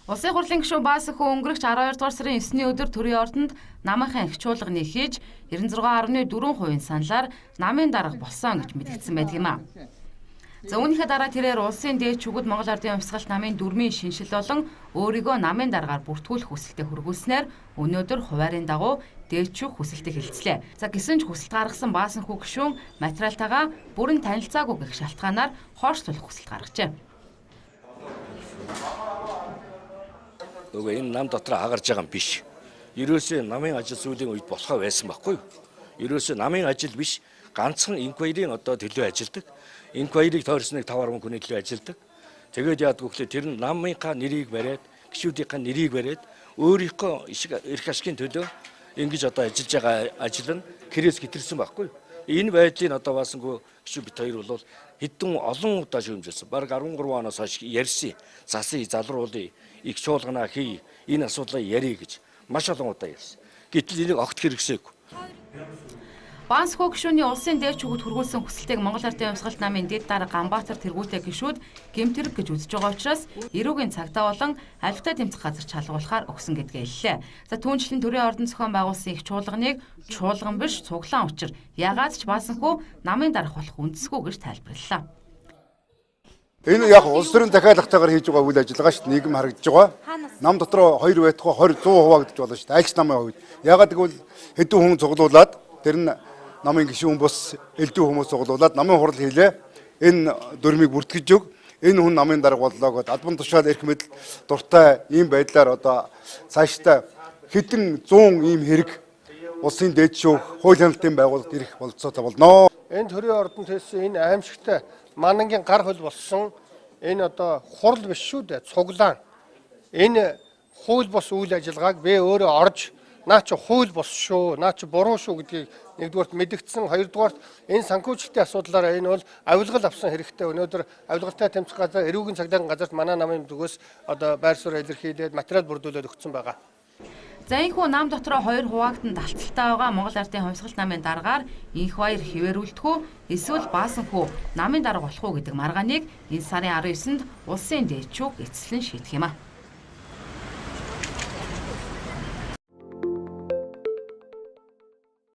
Улсын хурлын гишүүн Баасанхүү өнгөрөгч 12 дугаар сарын 9-ний өдөр төрийн ордонд намынхаа их чуулганы хийж 96.4% саналаар намын дарга болсон гэж мэдгдсэн байдаг юм а. За үүнийхээ дараа тэрээр улсын дээд шүгэд Монгол Ардын Хувьсгалт намын дүрмийн шиншил болон өөрийгөө намын даргаар бүртгүүлэх хүсэлтэд хүргүүлснээр өнөөдөр хуваарийн дагуу дээд шүг хүсэлтийг хэлцлээ. За гисэн ч хүсэлт гаргасан Баасанхүү гишүүн материалтайгаа бүрэн танилцаагүй гэх шалтгаанаар хойшлуулах хүсэлт гаргажээ. Нөгөө энэ нам дотор хагарж байгаа юм биш. Ерөөсөө намын ажил сүүлийн үед болохоо байсан байхгүй юу? Ерөөсөө намын ажил биш, ганцхан инквайрийн одоо төлөө ажилдаг. Инквайрыг тойрсныг 5.1 хүний төлөө ажилдаг. Тэгээд яадаг вэ гэхээр тэр нь намынхаа нэрийг бариад, гишүүдийнхаа нэрийг бариад өөрийнхөө эрх ашигын төлөө ингэж одоо ажиллаж байгаа ажил нь крэс гитэрсэн байхгүй юу? Энэ байдлыг одоо Баасанхүү гишүүн бит хоёр бол хэдэн олон удаа шүүмжилсэн. Бараг 13 оноос хойш ярьсан. Засъя, залруулъя, их чуулганаа хий, энэ асуудлаа ярий гэж маш олон удаа ярьсан. Гэтэл энийг огт хэрэгсээгүй. Баасанхүү гишүүний улсын дээд шүгэд хүргүүлсэн хүсэлтийг Монгол Ардын Хувьсгалт намын дэд дарга Ганбаатар тэргүүтэй гишүүд гэмтэрэг гэж үзэж байгаа учраас эрүүгийн цагдаа болон албатай тэмцэх газар чалгуулахаар өгсөн гэдгээ хэллээ. За түүнчлэн төрийн ордон зохион байгуулсан их чуулганыг чуулган биш цуглаан учир ягаад ч Баасанхүү намын дарга болох үндэсгүй гэж тайлбарлалаа. Энэ яг улс төрийн захиалгатайгаар хийж байгаа үйл ажиллагаа шүү дээ. Нийгэм харагдаж байгаа. Нам дотор 2 байтугай 20 100 хуваагдаж болно шүү дээ. Аль ч намын хувьд. Ягаад гэвэл хэдэн хүн цуглуулад тэр нь намын гишүүн бус элдв хүмүүс цуглуулад намын хурал хийлээ. Энэ дүрмийг бүртгэж өг. Энэ хүн намын дарга боллоо гэдээ албан тушаал эрх мэдэл дуртай ийм байдлаар одоо цаашдаа хэдэн 100 ийм хэрэг улсын дээд шүүх хууль хяналтын байгууллагад ирэх бололцоотой болно. Энэ төрийн ордонд хийсэн энэ аимшигтай манангийн гар хөл болсон энэ одоо хурал биш шүү дээ, цуглаан. Энэ хууль бус үйл ажиллагааг би өөрөө орж наа чи хууль бус шүү, наа чи буруу шүү гэдгийг нэгдүгээрт мэдгдсэн, хоёрдугаарт энэ санхүүжилтийн асуудлаараа энэ бол авилгал авсан хэрэгтэй. Өнөөдөр авилгалтай тэмцэх газар, эрүүгийн цагдаагийн газарт манай намын зүгээс одоо байр суурь илэрхийлээд материал бүрдүүлээд өгсөн байгаа. За энэхүү нам дотроо 2 хуваагдсан далцалтай байгаа Монгол Ардын Хувьсгалт намын даргаар инх баяр хിവэр үлдэх үү эсвэл Баасанхүү намын дарга болох уу гэдэг маргааныг энэ сарын 19-нд улсын дээд шүүх эцэслэн шийдэх юм а.